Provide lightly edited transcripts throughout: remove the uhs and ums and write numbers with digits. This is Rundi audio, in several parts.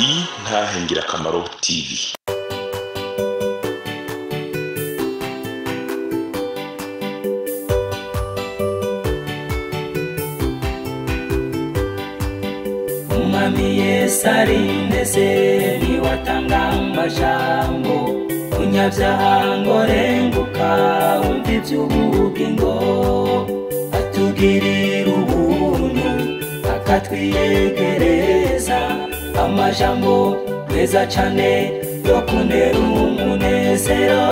Intahe Ngirakamaro TV. Umwami Yesu arindeze, niwatanga amajambo, unyabyaha ngo renguka wumva iby'ubugingo, atugirira ubuntu akatwiyegereza amajambo meza cane yo kuntera umunezero.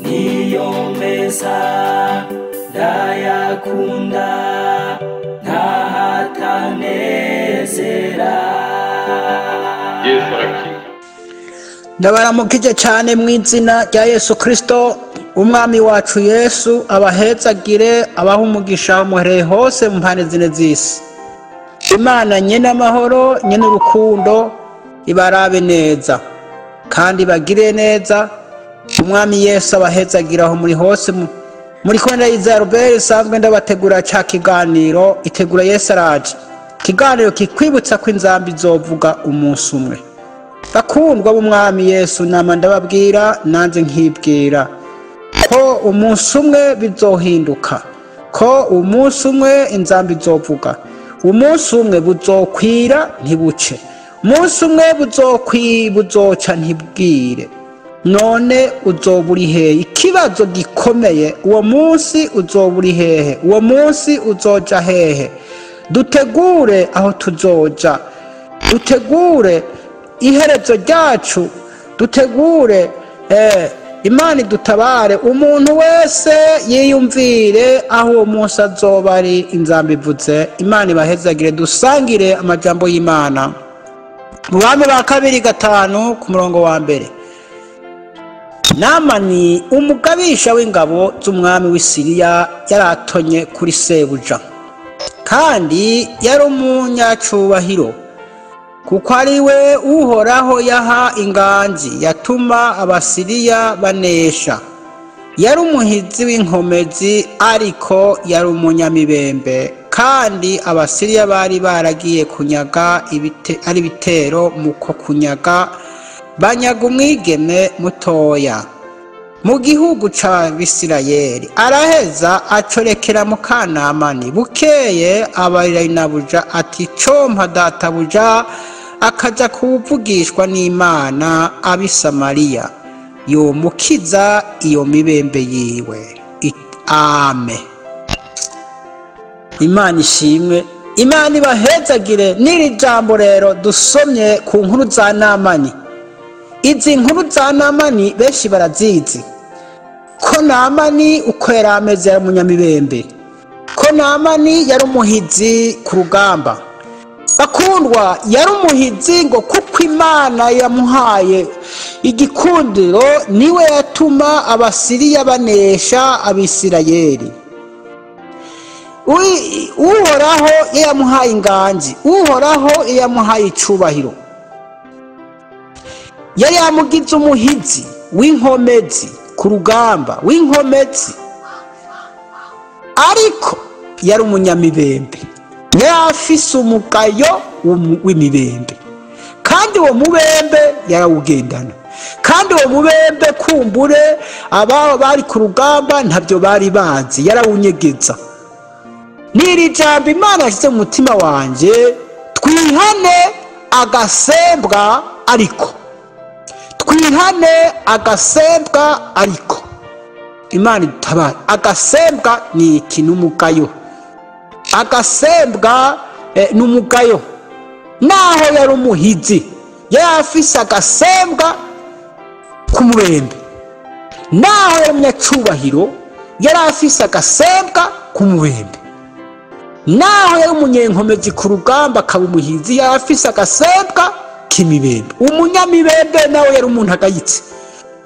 Niyo meza ndayakunda ntahatanezera. Yesu arakiza. Ndabaramukije cyane mu izina rya Yesu Kristo umwami wacu. Yesu abahezagire, abaha umugisha muhereye hose mu mpande zine z'isi. Imana nyene amahoro, nyene urukundo, ibarabe neza kandi bagire neza. Umwami Yesu abahezagire aho muri hose. Muri kumwe na Izaya Robert isanzwe ndabategura ca kiganiro Itegura Yesu Araje, ikiganiro kikwibutsa ko inzambi izovuga umunsi umwe. Bakundwa b'umwami Yesu, nama ndababwira nanze nkibwira ko umunsi umwe bizohinduka, ko umunsi umwe inzambi izovuga, umunsi umwe buzokwira ntibuce, umunsi umwe buzoca ntibwire. None uzoba uri hehe? Ikibazo gikomeye, uwo munsi uzoba uri hehe? Uwo munsi uzoja hehe? Dutegure aho tuzoja, dutegure iherezo ryacu, dutegure. Imana idutabare, umuntu wese yiyumvire aho uwo munsi azoba ari inzambi ivuze. Imana ibahezagire, dusangire amajambo y'Imana mu Bami ba Kabiri 5 ku murongo wa 1. Namani umugabisha w'ingabo z'umwami w'i Siriya yaratonye kuri sebuja, kandi yari umunyacubahiro, kuko ari we Uhoraho yaha inganji yatuma Abasiriya banesha. Yari umuhizi w'inkomezi, ariko yari umunyamibembe, kandi Abasiriya bari baragiye kunyaga ari ibitero. Muko kunyaga banyaga umwigeme mutoya mu gihugu ca Bisirayeli. Araheza acorekera mukanamani. Bukeye abarira inabuja ati: "Compa databuja akaja kuwuvugishwa n'Imana ab'i Samariya, yomukiza iyo mibembe yiwe." Ame. Imana ishimwe, Imana ibahezagire. N'iri jambo rero dusomye ku nkuru za Namani, izi nkuru za Namani benshi barazizi, ko Namani uko yari ameze yari umunyamibembe, ko Namani yari umuhizi ku rugamba. Bakundwa, yari umuhizi ngo kuko Imana yamuhaye igikundiro, niwe yatuma Abasiriya banesha Abisirayeli. Uhoraho yamuhaye inganji, Uhoraho yamuhaye icubahiro, yari yamugize umuhizi w'inkomezi ku rugamba, w'inkomezi, ariko yari umunyamibembe, yari afise umugayo w'imibembe, kandi uwo mubembe yarawugendana. Kandi uwo mubembe, kumbure ababo bari ku rugamba ntabyo bari bazi, yarawunyegeza. N'iri jambo Imana yashyize mu mutima wanje: twihane agasembwa, ariko twihane agasembwa, ariko Imana idutabare. Agasembwa ni iki? N'umugayo. Agasembwa n'umugayo. Naho yari umuhizi, yari afise agasembwa k'umubembe. Naho yari umunyacubahiro, yari afise agasembwa k'umubembe. Naho yari umunyenkomezi ku rugamba, akaba umuhizi, yari afise agasembwa k'imibembe. Umunyamibembe nawe yari umuntu agayitse.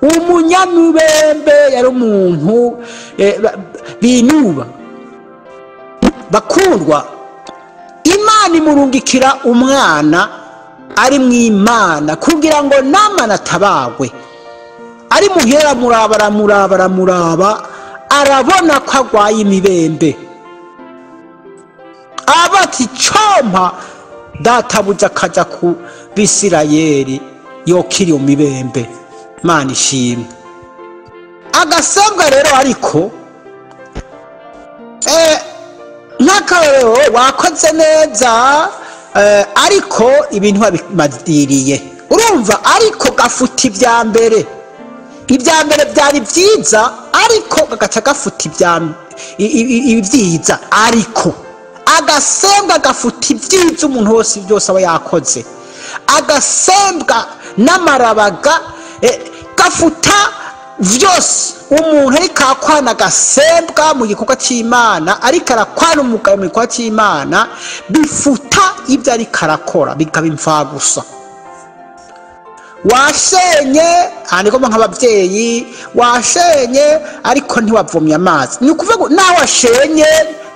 Umunyamibembe yari umuntu binuba. Bakundwa, Imana imurungikira umwana ari mu Imana kugira ngo Namani atabagwe. Ari muhera, aramuraba, aramuraba, aramuraba, arabona ko agwaye imibembe. Aba ati: "Compa Databuja akajya ku Bisirayeli yokiriye umibembe. Mana ishimwe. Agasembwa rero ariko nk'akarorero wakoze neza, ariko ibintu wabimadiriye, urumva, ariko gafuta ibya mbere. Ibya mbere byari byiza, ariko gagaca gafuta ibyiza. Ariko agasembwa gafuta ibyiza umuntu wose byose aba yakoze. Agasembwa n'amarabaga gafuta vyose. Umuntu ariko akwana agasembwa mu gikorwa cy'Imana, ariko arakwana umugabo mu gikorwa cy'Imana, bifuta ibyo ariko arakora, bikaba imfagusa. Washenye handikoma nk'ababyeyi, washenye ariko ntiwavomye amazi. Ni ukuvuga ngo nawe washenye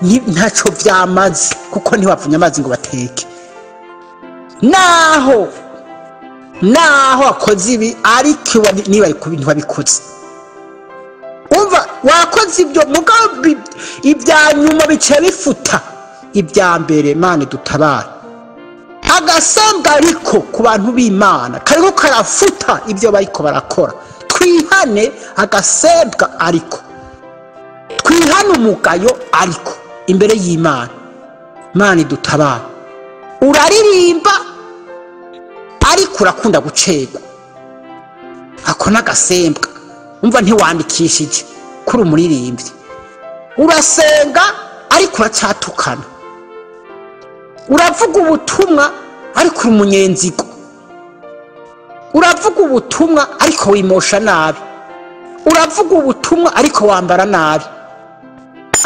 ntacyo byamaze, kuko ntiwavomye amazi ngo bateke. Naho wakoze ibi, ariko niba ntiwabikoze, umva, wakoze ibyo mugabo ibya nyuma bice bifuta ibya mbere. Mana dutabara. Agasembwa ariko ku bantu b'Imana kariko karafuta ibyo bariko barakora. Twihane agasembwa ariko, twihane umugayo ariko imbere y'Imana. Mana dutabara. Uraririmba ariko urakunda gucegwa, ako n'agasembwa. Umva, ntiwandikishije kuri umuririmbyi. Urasenga ariko uracyatukana. Uravuga ubutumwa ariko uri umunyenzigo. Uravuga ubutumwa ariko wimosha nabi. Uravuga ubutumwa ariko wambara nabi.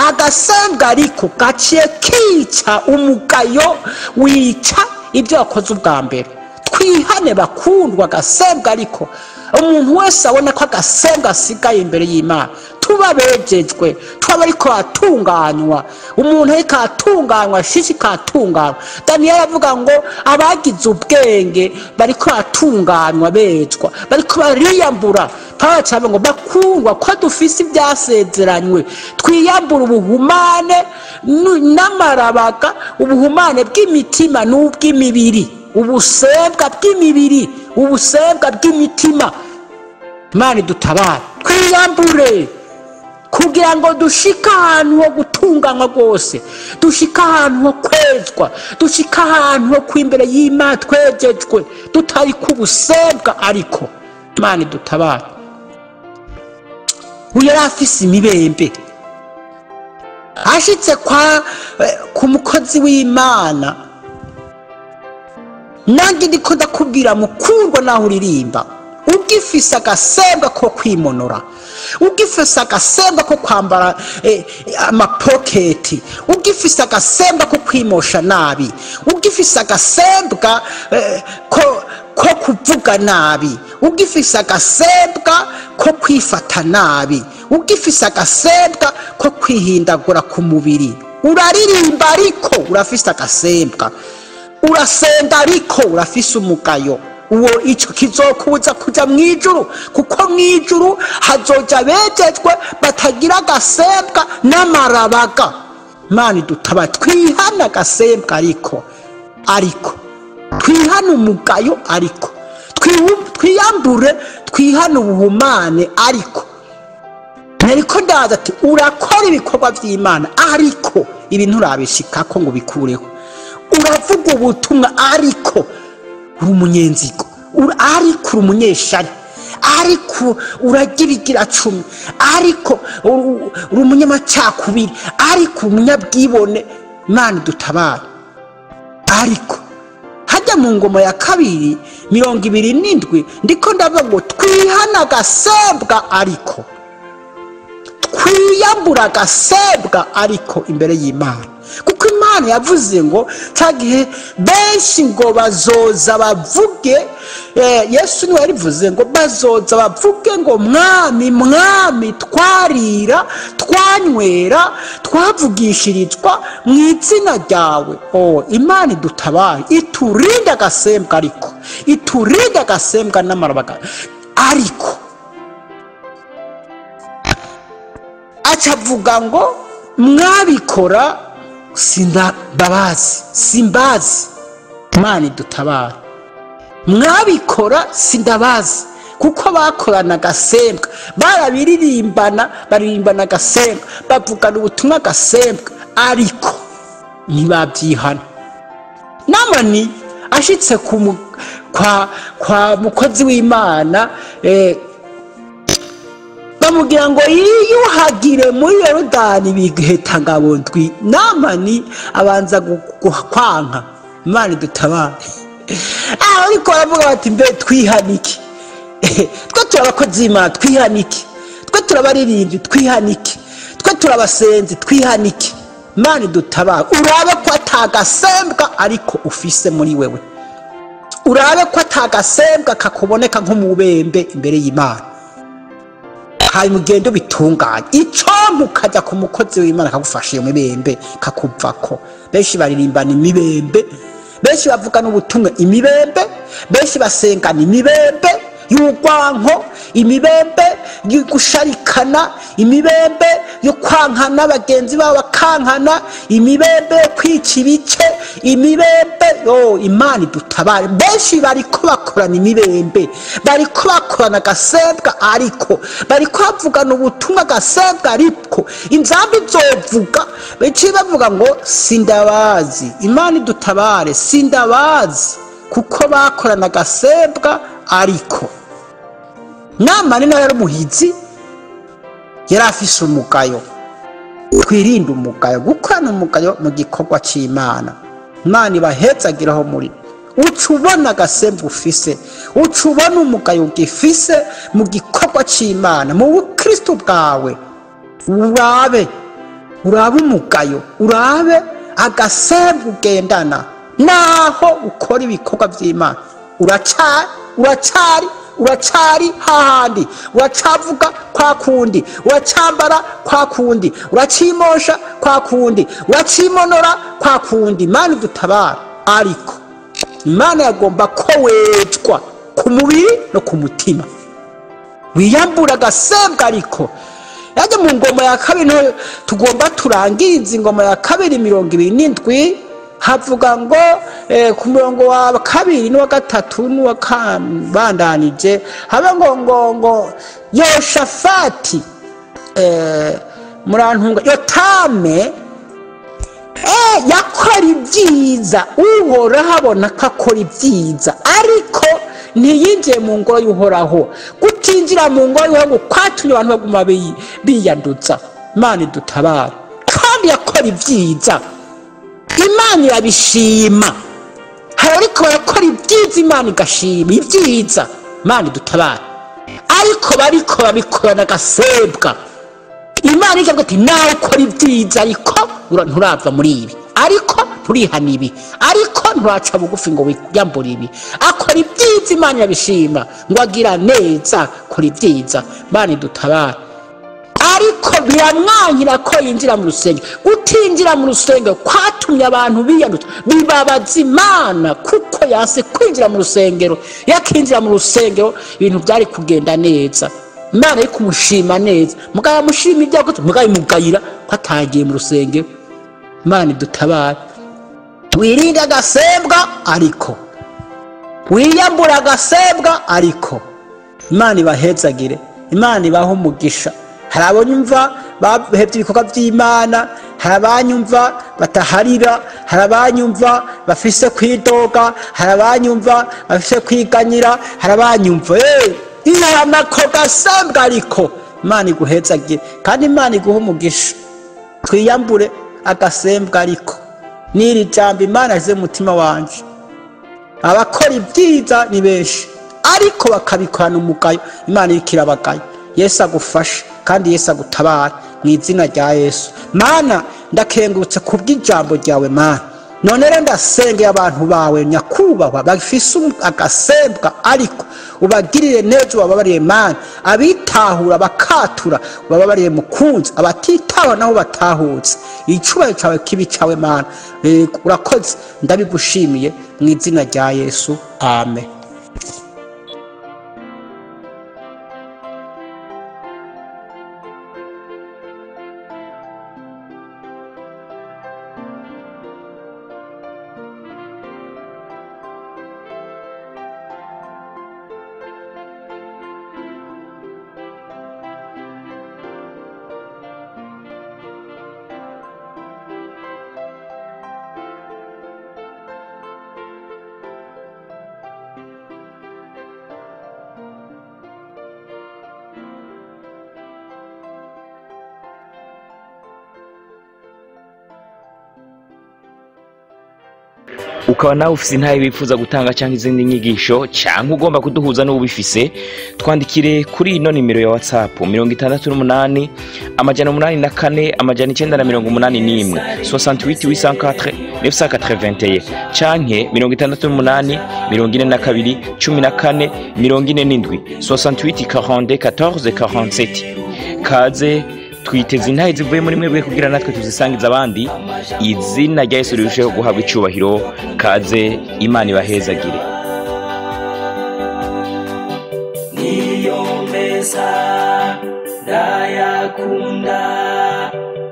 Agasembwa ariko gaciye kica umugayo, wica ibyo wakoze ubwa mbere. Twihane bakundwa agasembwa ariko. Umuntu wese abona ko agasembwa asigaye imbere y'Imana, tuba bejejwe, tuba ariko atunganywa. Umuntu ariko atunganywa, shishika atunganywa. Daniel avuga ngo abagize ubwenge bariko atunganywa, bejwa, bariko bariyambura. Pawulo acavuga ngo bakundwa, ko dufise ibyasezeranywe, twiyambura ubuhumane n'amarabaga, ubuhumane bw'imitima n'ubw'imibiri, ubusembwa bw'imibiri, ubusembwa bw'imitima. Imana dutabara, twiyambure kugira ngo dushike ahantu ho gutunganywa rwose, dushike ahantu ho kwezwa, dushike ahantu ho kwimbere y'Imana twejejwe, tutari ku busembwa ariko. Imana dutabara. Uyu yari afise imibembe, ashitse kwa ku mukozi w'Imana. Nanjye ndiko ndakubwira mukundwa, naho uririmba ugifise agasembwa ko kwimonora, ugifise agasembwa ko kwambara amapoketi, ugifise agasembwa ko kwimosha nabi, ugifise agasembwa ko kuvuga nabi, ugifise agasembwa ko kwifata nabi, ugifise agasembwa ko kwihindagura ku mubiri. Uraririmba ariko urafise agasembwa, urasenga ariko urafise umugayo. Uwo icyo kizokubuza kuja mwijuru, kuko mwijuru hazoja bejejwe batagira agasembwa n'amarabaga. Imana dutaba, twihana agasembwa ariko twihana umugayo ariko twiyambure, twihana ubuhumane ariko. Nariko ndaza ati urakora ibikorwa by'Imana ariko ibintu urabishikako ngo bikureho. Uravuga ubutumwa ariko uri umunyenzigo, ariko uri umunyeshari, ariko uragira igira cumi, ariko uri umunyamacakubiri, ariko umunyabwibone. Imana dutabara. Ariko hajya mu ngoma ya kabiri 27 ndiko ndavuga ngo twihana agasembwa ariko, twiyambura agasembwa ariko imbere y'Imana. Kuko Imana yavuze ngo cyagihe benshi ngo bazoza bavuge, Yesu niwe yarivuze ngo bazoza bavuge ngo mwami mwami, twarira twanywera twavugishirizwa mu izina ryawe. Oh, Imana idutabaye, iturinde agasembwa ariko, iturinde agasembwa n'amarabaga ariko. Acavuga ngo mwabikora sindababazi, simbazi. Imana idutabara. Mwabikora sindabazi, kuko bakorana agasembwa, barabiririmbana, baririmbana agasembwa, bavugana ubutumwa agasembwa, ariko ntibabyihana. Namani ashitse kwa mukozi w'Imana, bamubwira ngo yiyuhagire muri Yorodani biheta ngabo ndwi. Namani abanza kwanka. Imana idutabare. Ariko baravuga bati mbe twihanike, twe turi abakozi b'Imana twihanike, twe turabaririmbyi twihanike, twe turabasenzi twihanike. Imana idutabare. Urabe ko atagasembwa ariko ufise muri wewe, urabe ko atagasembwa kakuboneka nk'umubembe imbere y'Imana. Hanyuma ugende ubitunganye, icompa ukajya ku mukozi w'Imana akagufasha iyo mibembe kakuvako. Benshi baririmbana imibembe, benshi bavugana ubutumwa imibembe, benshi basengana imibembe y'urwanko, imibembe yo gusharikana, imibembe yo kwankana bagenzi babo bakankana, imibembe yo kwica ibice, imibembe yo. Imana idutabare. Benshi bariko bakorana imibembe, bariko bakorana agasembwa, ariko bariko bavugana ubutumwa agasembwa, ariko inzambi izovuga benshi bavuga ngo sindabazi. Imana idutabare, sindabazi, kuko bakorana agasembwa. Ariko Namani nawe yari umuhizi, yari afise umugayo. Twirinde umugayo, gukorana umugayo mu gikorwa c'Imana. Imana ibahezagiraho muri. Uca ubona agasembwa ufise, uca ubona umugayo ugifise mu gikorwa c'Imana, mu bukristo bwawe. Urabe, urabe umugayo, urabe agasembwa ugendana naho ukora ibikorwa vy'Imana. Uracari, uracari, uracari hahandi, uracavuga kwa kundi, uracambara kwa kundi, uracimosha kwa kundi, uracimonora kwa kundi. Imana idutabara. Ariko Imana yagomba ko wezwa ku mubiri no ku mutima, wiyambura agasembwa. Ariko yaje mu ngoma ya kabiri, niho tugomba turangiza ingoma ya kabiri 27, havuga ngo ku murongo wa 2 n'uwa 3 n'uwa kabandanije, haba ngo ngo ngo Yoshafati, murantunga, Yotame yakora ibyiza, Uhoraho abona ko akora ibyiza, ariko ntiyinjiye mu ngoro y'Uhoraho. Gutinjira mu ngoro y'Uhoraho kwatumye abantu baguma biyandutsa. Imana idutabara. Kandi yakora ibyiza, Imana irabishima. Hari ariko barakora ibyiza, Imana igashima ibyiza. Imana idutabara. Ariko bariko babikorana agasebwa. Imana ikavuga ati nawe ukora ibyiza, ariko nturava muri ibi, ariko nturihana ibi, ariko nturaca bugufi ngo wiyambure ibi. Akora ibyiza, Imana irabishima, ngo agira neza, kora ibyiza. Imana idutabara. Ariko biramwankira ko yinjira mu rusengero. Gutinjira mu rusengero kwatumye abantu biyandutsa, bibabaza Imana, kuko yanse kwinjira mu rusengero. Yakinjira mu rusengero ibintu byari kugenda neza, Imana iri kumushima neza, mugabo yamushima ibyo yakoze, mugabo imugayira ko atagiye mu rusengero. Imana idutabare. Wirinde agasembwa, ariko wiyambura agasembwa, ariko Imana ibahezagire, Imana ibahe umugisha. Hari abanyumva bahevye ibikorwa vy'Imana, hari abanyumva bataharira, hari abanyumva bafise kwidoga, hari abanyumva bafise kwiganyira, hari abanyumva ihana ko gasembwa. Ariko Imana iguhezagire kandi Imana iguhe umugisha. Twiyambure agasembwa, ariko n'iri jambo Imana yashyize mu mutima wanje. Abakora ibyiza ni benshi, ariko bakabikorana umugayo. Imana iriko irabagaya. Yesu agufashe kandi Yesu agutabara mu izina rya Yesu. Mana, ndakengurutse kubw'ijambo ryawe Mana. None rero ndasengeye abantu bawe nyakubahwa bafise agasembwa, ariko ubagirire neza, ubababariye Mana. Abitahura bakatura ubababariye mukunzi, abatitahura naho batahutse, icubahiro cawe kibi cawe Mana. Urakoze, ndabigushimiye mu izina rya Yesu, amen. Ukaba nawe ufise intahe wifuza gutanga cyangwa izindi nyigisho, cyangwa ugomba kuduhuza n'ubifise, twandikire kuri ino nimero ya WhatsApp: 68 804 981, 68 804 981, canke 68 42 14 47, 68 42 14 47. Kaze, twiteze intahe zivuye muri mwebwe kugira natwe tuzisangiza abandi, izina rya Yesu rirusheho guhabwa icubahiro. Kaze, Imana ibahezagire. Niyo meza ndayakunda,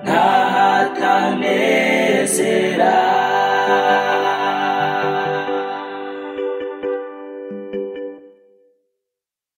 ntahatanezera.